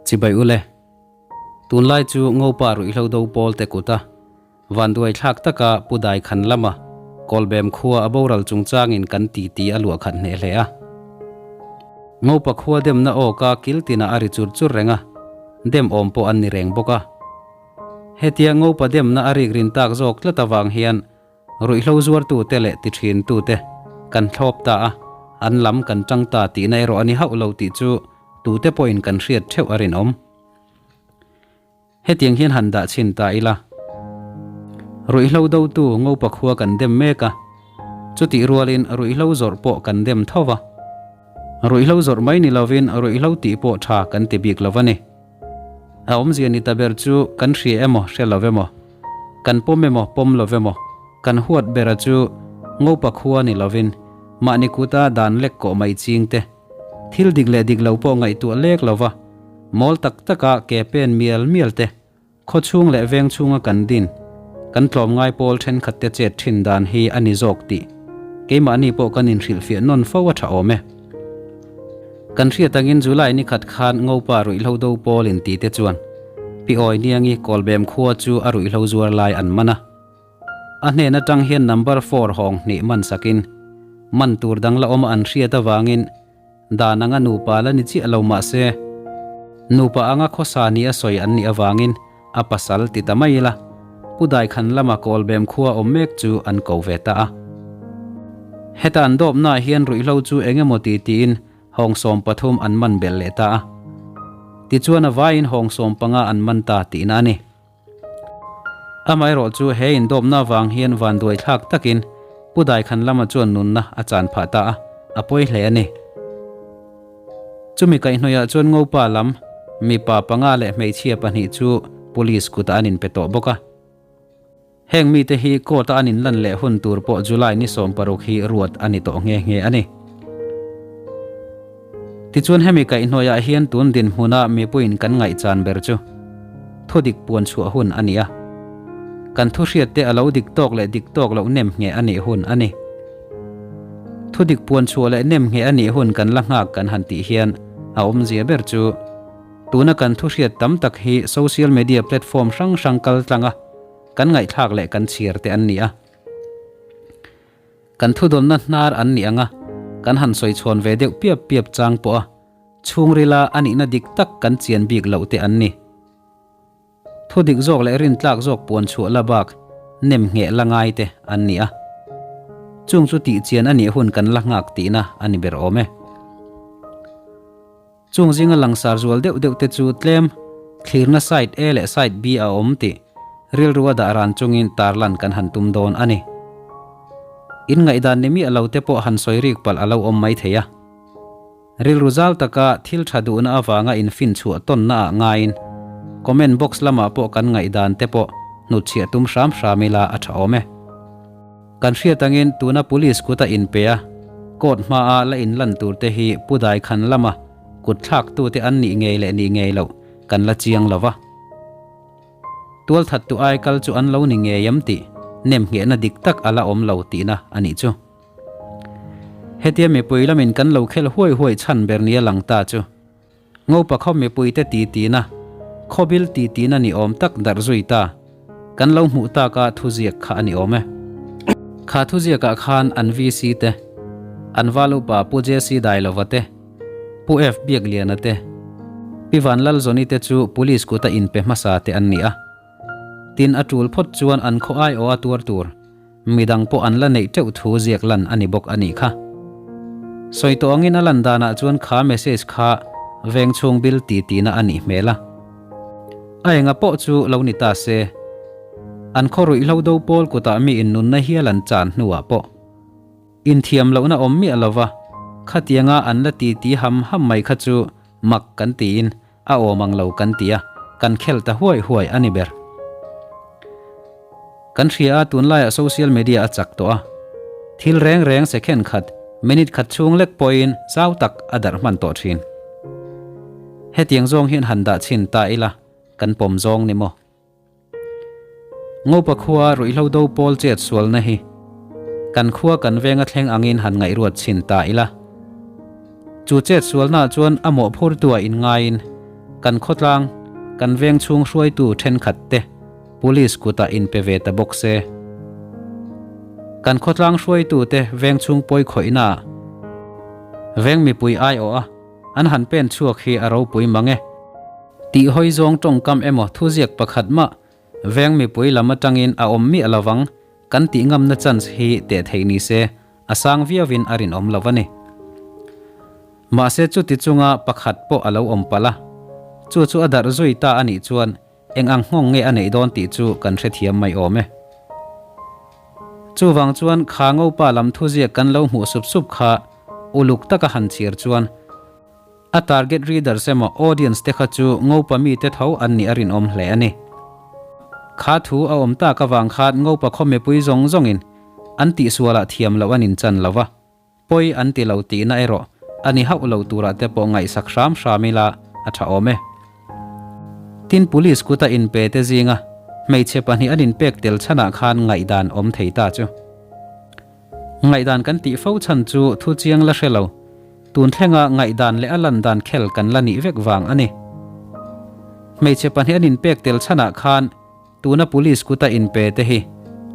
Chibai ule. Tunlai chu Ngopa ruihhlo do pawl te kuta vanduai thlak taka Pu Dai Khan lama Kawlbem khua a boral chungchangin kan ti ti a luah khat hneh hle a. Ngopa khua demna awka kil tinah a ri chur chur reng a, dem awm pawh an ni reng bawk a. Hetia Ngopa demna a rik rin tak zawk tlat avang hian Ruihhlo zuartute leh ti thintute kan thlawp ta a, an lam kan tang ta tihna erawh a ni hauh lo tih chu tute pawhin kan hriat theuh a rinawm. Hetiang hian han dah chhin ta ila. Ruihhlo dotu Ngopa khua kan dem mek a, chutih rualin ruihhlo zawrh pawh kan dem tho va. Ruihhlo zawrh mai ni lovin ruihhlo tih pawh tha kan ti bik lo va ni. A awmzia ni ta ber chu kan hria emaw hre lo emaw, kan pawm emaw pawm lo emaw, kan huat bera chu Ngopa khua ni lovin mahni kuta dan lek kawh mai ching te, thil dik leh dik lo pawh ngaihtuah lek lova mawl tak taka ke pen mial mial te, khaw chhung leh veng chhunga kan din, kan tlawmngai pawl thenkhat te chet thin dan hi a ni zawk tih keimahni pawh kan inhrilhfiah nawn fo a tha awm e. Kan hriat angin July ni khat khan Ngopa ruihhlo do pawl in ti te chuan Pi Awi Niangi Kawlbem khua chu a ruihhlo zuar lai an man a. A hnen atang hian number four hawng hnih man sakin man tur dang la awm a an hriat avangin Dan anga nupa la ni chiah lo mah se, nupa anga khawsa ni a sawi an nih avangin a pasal ti ta mai ila, Pu Daikhan lama Kawlbem khua awm mek chu an ko ve ta a. Heta an dawpnaah hian ruihhlo chu eng emaw ti tiin hawng 13 an man belh leh ta a. Tichuan a vaiin hawng 15 an man ta tihna a ni. Amaherawh chu he indawpna avang hian vanduai thlak takin Pu Daikhan lama chuan nunna a chan phah ta a, a pawi hle a ni. Chumi kaihhnawihah chuan Ngopa lam mipa panga leh hmeichhia pahnih chu Police kutah an inpe tawh bawk a. Heng mite hi court-a an inlan leh hun tur pawh July ni 16 hi ruat a ni tawh nghe nghe a ni. Tichuan hemi kaihhnawihah hian tun dinhmuna mipuiin kan ngaihchan ber chu thudik puan chhuah hun a ni a. Kan thu hriatte a lo dik tawk leh dik tawk loh nem ngheh a nih hun a ni. Thudik puan chhuah leh nem ngheh a nih hun kan la nghak kan han tih hian a awmzia ber chu tuna kan thu hriat tam tak hi social media platform hrang hrang kal tlanga kan ngaihthlak leh kan chhiar te an ni a. Kan thudawnna hnar an nih anga kan han sawi chhawn ve deuh piap piap chang pawh a, chhungrila a nihna dik tak kan chian bik loh te an ni. Thu dik zawk leh rintlak zawk puan chhuah la bak nem ngheh la ngai te an ni a. Chung chu tih chian a nih hun kan la nghak tihna a ni ber awm e. Chung zinga langsar zual deuh deuh te chu tlem thlirna side A leh side B a awm tih rilru a dah ran chungin tarlan kan han tum dawn a ni. In ngaihdan ni miah lo te pawh han sawi rik palh a lo awm mai thei a. Rilru zal taka thil tha duhna avanga infin chhuah tawnna ah ngaiin comment box lamah pawh kan ngaihdan te pawh hnutchhiah tum hram hram ila a tha awm e. Kan hriat angin tuna police kuta inpe a, court hmaa la inlan tur te hi Pu Daikhan lama kut thlaktute an nih ngei leh nih ngei loh kan la chiang lo va. Tualthattu ai kal chu an lo ni ngei em tih nemnghehna dik tak a la awm lo tihna a nih chu. Hetia mipui lamin kan lo khel huai huai chhan ber nia lang ta chu. Ngopa khaw mipuite titina, khawbil titina ni awm tak darh zui ta. Kan lo hmuh taka thuziak kha a ni awm e. Kha thuziakah khan an VC te, an val upa Pu JC Dailova te, Pu F Biakliana te, Pi Vanlalzawni te chu Police kuta inpe hmasa te an ni a. Tin a tul phawt chuan an khaw aiawh a tuar tur midang pawh an la neih teuh thu ziak lan a ni bawk a nih kha. Sawi tawh angin a lan danah chuan kha message kha veng chhung bil ti tihna a nih hmel a. A enga pawh chu lo ni ta se, an khaw ruihhlo do pawl kutah mi in nunna hial an chan hnuah pawh inthiam lohna awm miah lova khatianga an la ti ti ham ham mai kha chu mak kan tiin A awm ang lo kan ti a, kan khel ta huai huai a ni ber. Kan hria a, tunlaiah social media a chak tawh a. Thil reng reng second khat, minute khat chhung lek pawhin zau tak a darh hman tawh thin. Hetiang zawng hian han dah chhin ta ila, kan pawm zawng ni maw? Ngopa khua ruihhlo do pawl chet sualna hi kan khua kan venga thleng angin han ngaihruat chhin ta ila. Chu chet sualnaah chuan a mawhphurtuah inngaiin. Kan khawtlang, kan veng chhung hruaitu thenkhat te Police kutah inpe ve ta bawk se. Kan khawtlang hruaitu te veng chhung pawi khawihna ah veng mipui aiawh a an han pen chhuak hi a ropui mang e. Tih hawi zawng tawngkam emaw thuziak pakhat mah veng mipui lam atangin a awm miah lovang kan tih ngamna chance hi teh theih ni se a sang viauin a rinawm lo a ni. Mahse chuti chunga pakhat pawh a lo awm palh a, chu chu a darh zui ta a nih chuan Eng ang nghawng nge a neih dawn tih chu kan hrethiam mai awm e. Chuvang chuan kha ngopa lam thuziak kan lo hmuh sup sup kha uluk taka han chhir chuan a target readers emaw audience te kha chu ngopa mite tho an nih a rinawm hle a ni. Kha thu a awm tak avang khan ngopa khaw mipui zawng zawngin an tihsualah thiam loh an inchan lo va. Pawi an ti lo tihna erawh a ni hauh lo turah te pawh ngaihsak hram hram ila a tha awm e. Tin Police kuta inpe te zinga hmeichhe pahnih an inpek tel chhanah khan ngaihdan awm thei ta chu. Ngaihdan kan tih fo chhan chu thu chiang la hre lo, tun thlenga ngaihdan leh a lan dan khel kan la nih vek vang a ni. Hmeichhe pahnih an inpek tel chhanah khan Tuna Police kuta inpe te hi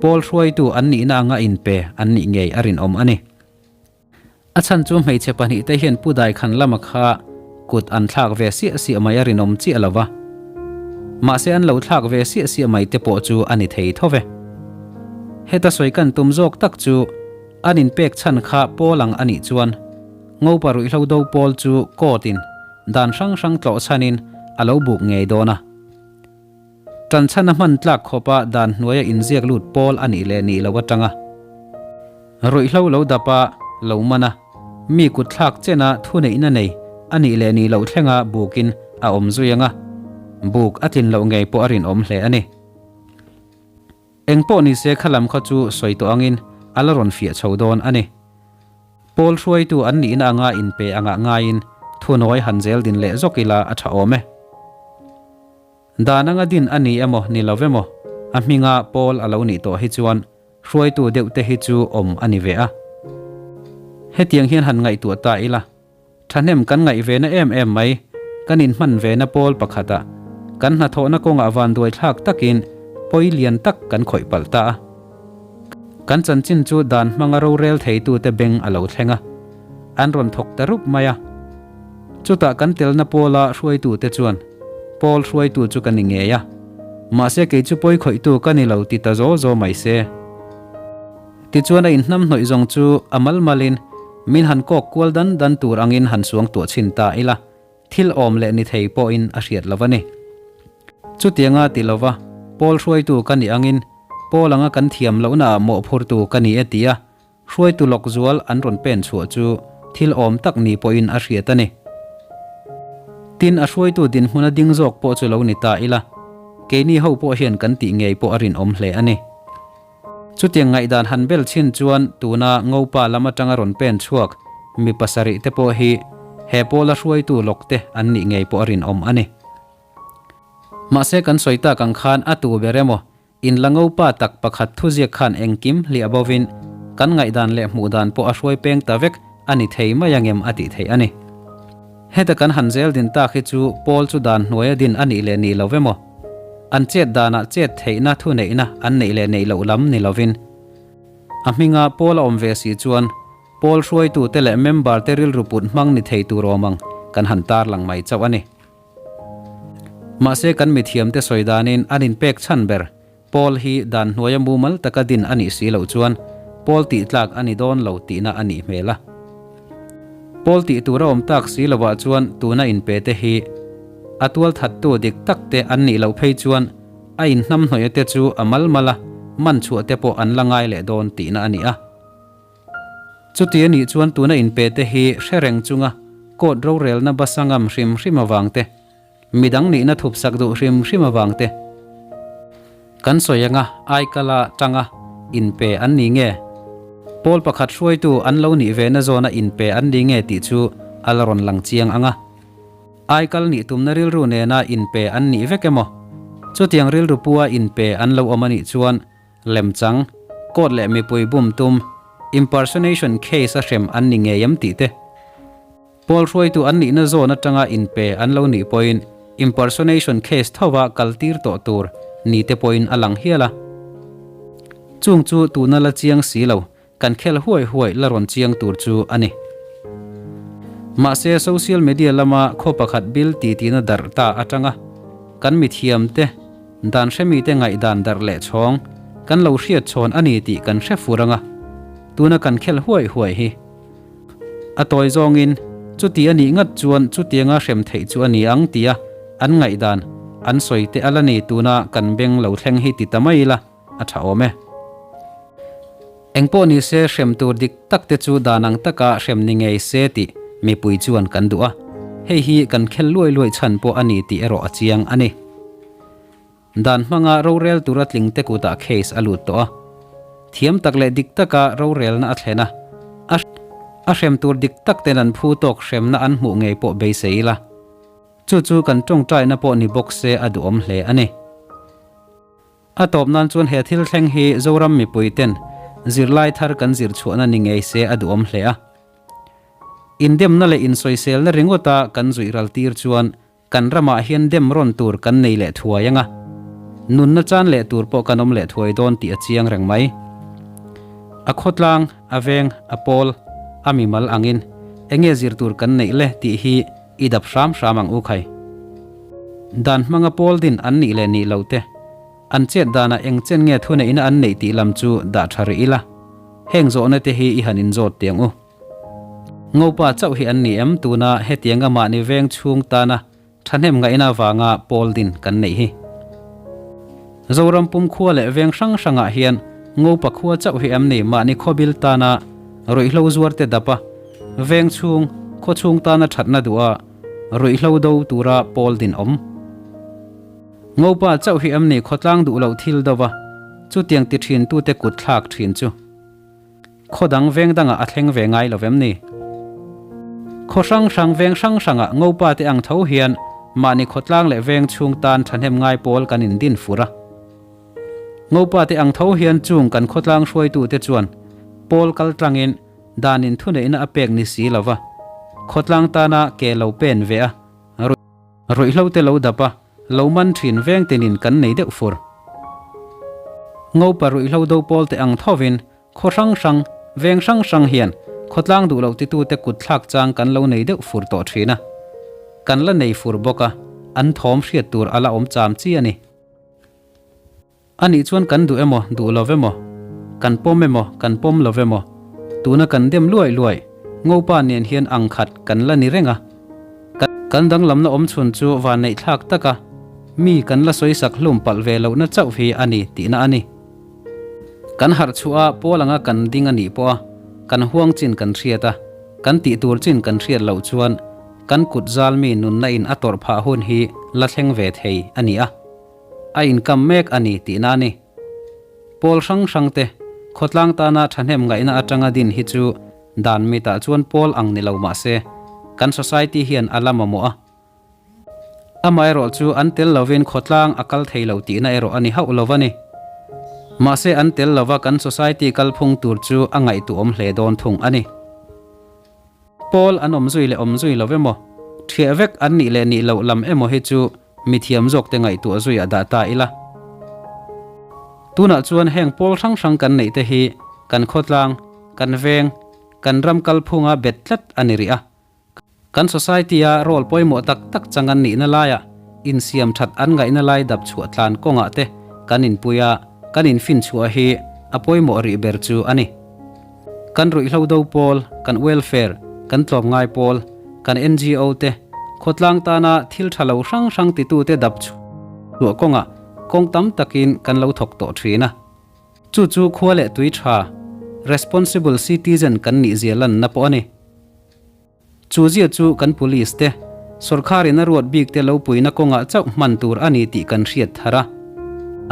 pawl hruaitu an nihna anga inpe an nih ngei a rinawm a ni. A chhan chu hmeichhe pahnihte hian Pu Daikhan lama kha kut an thlak ve siah siah mai a rinawm chiah lo va. Mahse an lo thlak ve siah siah mai te pawh chu a ni thei tho ve. Heta sawi kan tum zawk tak chu an inpek chhan kha pawl ang a nih chuan Ngopa ruihhlo do pawl chu court in dan hrang hrang tlawh chhanin a lo buk ngei dawn a. Tanchhana hman tlak khawpa dan hnuaia inziak lut pawl a nih leh nih loh atanga ruihhlo lo dapa lo man a, mi kut thlak chena thuneihna nei a nih leh nih loh thlenga bukin a awm zui anga buk a tlin loh ngei pawh a rinawm hle a ni. Engpawh nise kha lam kha chu sawi tawh angin a la rawn fiah chho dawn a ni. Pawl hruaitu an nihna anga inpe angah ngaiin thunawi han zel din leh zawk ila a tha awm e. Dan anga din a ni emaw ni lo emaw, a hminga pawl a lo nih tawh hi chuan hruaitu deuh te hi chu awm a ni ve a. Hetiang hian han ngaihtuah ta ila, thahnem kan ngaih ve na em em mai, kan inhman ve na pawl pakhatah kan hnathawhna kawngah vanduai thlak takin pawi lian tak kan khawih palh ta a. Kan chanchin chu dan hmanga rorel theitute beng a lo thleng a, an rawn thawk ta rup mai a. Chutah kan telna pawla hruaitute chuan, Pawl hruaitu chu ka ni ngei a, mahse kei chu pawi khawihtu ka ni lo ti ta zaw zaw mai se. Tichuan a inhnamhnawih zawng chu a mal malin min han kawk kual dan dan tur angin han suang tuah chhin ta ila, thil awm leh ni thei pawhin a hriat lo a ni. Chutianga ti lova Pawl hruaitu ka nih angin Pawl anga kan thiam lohnaah mawhphurtu ka ni e ti a, Hruaitu lawk zual an rawn pen chhuah chu thil awm tak ni pawhin a hriat a ni. Tin, a hruaitu dinhmuna ding zawk pawh chu lo ni ta ila, keini ho pawh hian kan tih ngei pawh a rinawm hle a ni. Chutiang ngaihdan han bel chin chuan tuna Ngopa lam atanga rawn pen chhuak mi pasarih te pawh hi he pawla hruaitu lawk te an nih ngei pawh a rinawm a ni. Mahse kan sawi tak ang khan a tu ber emaw In la ngopa tak pakhat thuziak khan engkim hliah bovin kan ngaihdan leh hmuhdan pawh a hruai peng ta vek a ni thei mai angem a tih theih a ni. Heta kan han zel din tak hi chu Paul chu dan hnuaia din a nih leh nih lo emaw, an chet danah chet theihna thuneihna an neih leh neih loh lam ni lovin, a hminga Paul a awm ve si chuan Paul hruaitute leh member te rilru put hmang ni thei tur awm ang kan han tarlang mai chauh a ni. Mahse kan mithiamte sawi danin an inpek chhan ber Paul hi dan hnuaia mumal taka din a nih si loh chuan Paul tih tlak a ni dawn lo tihna a nih hmel a. Paul tih tur a awm tak si lovah chuan tuna inpe te hi a tualthattu dik tak te an nih loh phei chuan a inhnamhnawih te chu a mal mal a, man chhuah te pawh an la ngai leh dawn tihna a ni a. Chuti a nih chuan tuna inpe te hi hre reng chunga court rorelna basa ngam hrim hrim avang te, midang nihna thupsak duh hrim hrim avang te, kan sawi anga aikala tanga inpe an ni nge, pawl pakhat hruaitu an lo nih ve na zawna inpe an ni nge tih chu a la rawn lang chiang ang a. Aikal nih tumna rilru nena inpe an nih vek emaw? Chutiang rilru pua inpe an lo awm a nih chuan Lemchang, court leh mipui bum tum, impersonation case a hrem an ni ngei em tih te. Pawl hruaitu an nihna zawn atanga inpe an lo nih pawhin impersonation case thova kal tir tawh tur ni te pawhin a lang hial a. Chung chu tuna la chiang si lo, kan khel huai huai la rawn chiang tur chu a ni. Mahse social media lama khaw pakhat bil titina darh ta atanga kan mithiam te, dan hremite ngaihdan darh leh chhawng kan lo hriat chhawn a ni tih kan hre fur anga tuna kan khel huai huai hi. A tawi zawngin, chuti a nih ngat chuan chutianga hrem theih chu a ni ang tia an ngaihdan an sawi te a la ni tuna kan beng lo thleng hi ti ta mai ila a tha awm e. Engpawh ni se hrem tur dik tak te chu dan ang taka hrem ni ngei se tih mipui chuan kan duh a, hei hi kan khel luai luai chhan pawh a ni tih erawh a chiang a ni. Dan hmanga rorel tura tling te kutah case a lut tawh a. Thiam tak leh dik taka rorelna a thlen a, a hrem tur dik tak ten an phu tawk hremna an hmuh ngei pawh beisei ila. Chu chu kan tawngtaina pawh ni bawk se a duhawm hle a ni. A tawp nan chuan he thil thleng hi Zoram mipui ten zirlai thar kan zir chhuahna ni ngei se a duhawm hle a. Indemna leh insawiselna ringawta kan zuih ral tir chuan Kan ramah hian dem rawn tur kan nei leh thuai anga, nunna chan leh tur pawh kan awm leh thuai dawn tih a chiang reng mai. A khawtlang, a veng, a pawl, a mimal angin enge zir tur kan neih le tih hi i dap hram hram ang u khai. Dan hmanga pawl din an nih leh nih loh te, an chet danah eng chen nge thuneihna an neih tih lam chu dah tha rih ila, heng zawhna te hi i han inzawt tiang u. Ngopa chauh hi an ni em tuna hetianga mahni veng chhung tana thahnem ngaihna avanga pawl din kan neih hi. Zoram pum khua leh veng hrang hrangah hian Ngopa khua chauh hi em ni mahni khawbil tana ruihhlo zuarte dapa veng chhung khaw chhung tana thatna duha ruihhlo do tura pawl din awm. Ngopa chauh hi em ni khawtlang duh loh thil dova chutiang ti thin tute kut thlak thin chu. Khaw dang veng dangah a thleng ve ngai lo vem ni? Khaw hrang hrang veng hrang hrangah ngopa te ang tho hian mahni khawtlang leh veng chhung tan thahnem ngai pawl kan indin fur a. Ngopa te ang tho hian chung kan khawtlang hruaitute chuan pawl kal tlangin danin thuneihna a pek ni si lova khawtlang tana ke lo pen ve a, ruihhlo te lo dap a, Lo man thin veng tinin kan nei deuh fur. Ngopa ruihhlo do pawl te ang thovin khaw hrang hrang, veng hrang hrang hian khawtlang duh loh titute kut thlak chang kan lo nei deuh fur tawh thin a. Kan la nei fur bawk a, an thawm hriat tur a la awm cham chi a ni. A nih chuan kan duh emaw, duh lo emaw, kan pawm emaw, kan pawm lo emaw, tuna kan dem luai luai, Ngopa nen hian ang khat kan la ni reng a. Kan danglamna awm chhun chu vanneih thlak taka mi kan la sawisak hlum palh ve lohna chauh hi a ni tihna a ni. Kan harh chhuah a, pawl anga kan ding a nih pawh a, kan huang chin kan hriat a, kan tih tur chin kan hriat loh chuan kan kut zal mi nunna in a tawrh phah hun hi la thleng ve thei a ni a. A inkam mek a ni tihna a ni. Pawl hrang hrang te, khawtlang tana thahnem ngaihna atanga din hi chu dan mitah chuan pawl ang ni lo mah se, kan society hian a la mamawh a. Amaherawh chu an tel lovin khawtlang a kal thei lo tihna erawh a ni hauh lo a ni. Mahse an tel lova kan society kalphung tur chu a ngaihtuahawm hle dawn thung a ni. Pawl an awm zui leh awm zui lo emaw, thiah vek an nih leh nih loh lam emaw hi chu mi thiam zawk te ngaihtuah zuiah dah ta ila. Tunah chuan heng pawl hrang hrang kan neih te hi kan khawtlang, kan veng, kan ram kalphunga bet tlat a ni rih a. Kan society-a role pawimawh tak tak chang an nihna laiah insiam that an ngaihna lai dap chhuah tlan kawngah te kan inpui a, kan infinchhuah hi a pawimawh rih ber chu a ni. Kan ruihhlo do pawl, kan welfare, kan tlawmngai pawl, kan ngo te, khawtlang tana thil tha lo hrang hrang titute dap chhuah kawngah kawng tam takin kan lo thawk tawh thin a. Chu chu khua leh tui tha, responsible citizen kan nih zia lanna pawh a ni. Chu zia chu kan police te, sawrkharin a ruat bik te lo puina kawngah chauh hman tur a ni tih kan hriat thar a.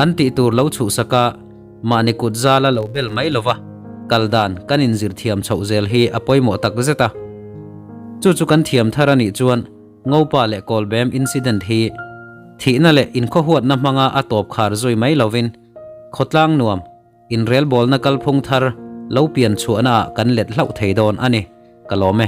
An tih tur lo chhuhsak a, mahni kut zala lo bel mai lova kal dan kan inzir thiam chhoh zel hi a pawimawh tak zet a. Chu chu kan thiam thar a nih chuan Ngopa leh Kawlbem incident hi thihna leh inkhawhuatna hmanga a tawp khar zui mai lovin khawtlang nuam, Inrelbawlna kalphung thar lo pian chhuahnaah kan let hlauh thei dawn a ni. Ka lawm e.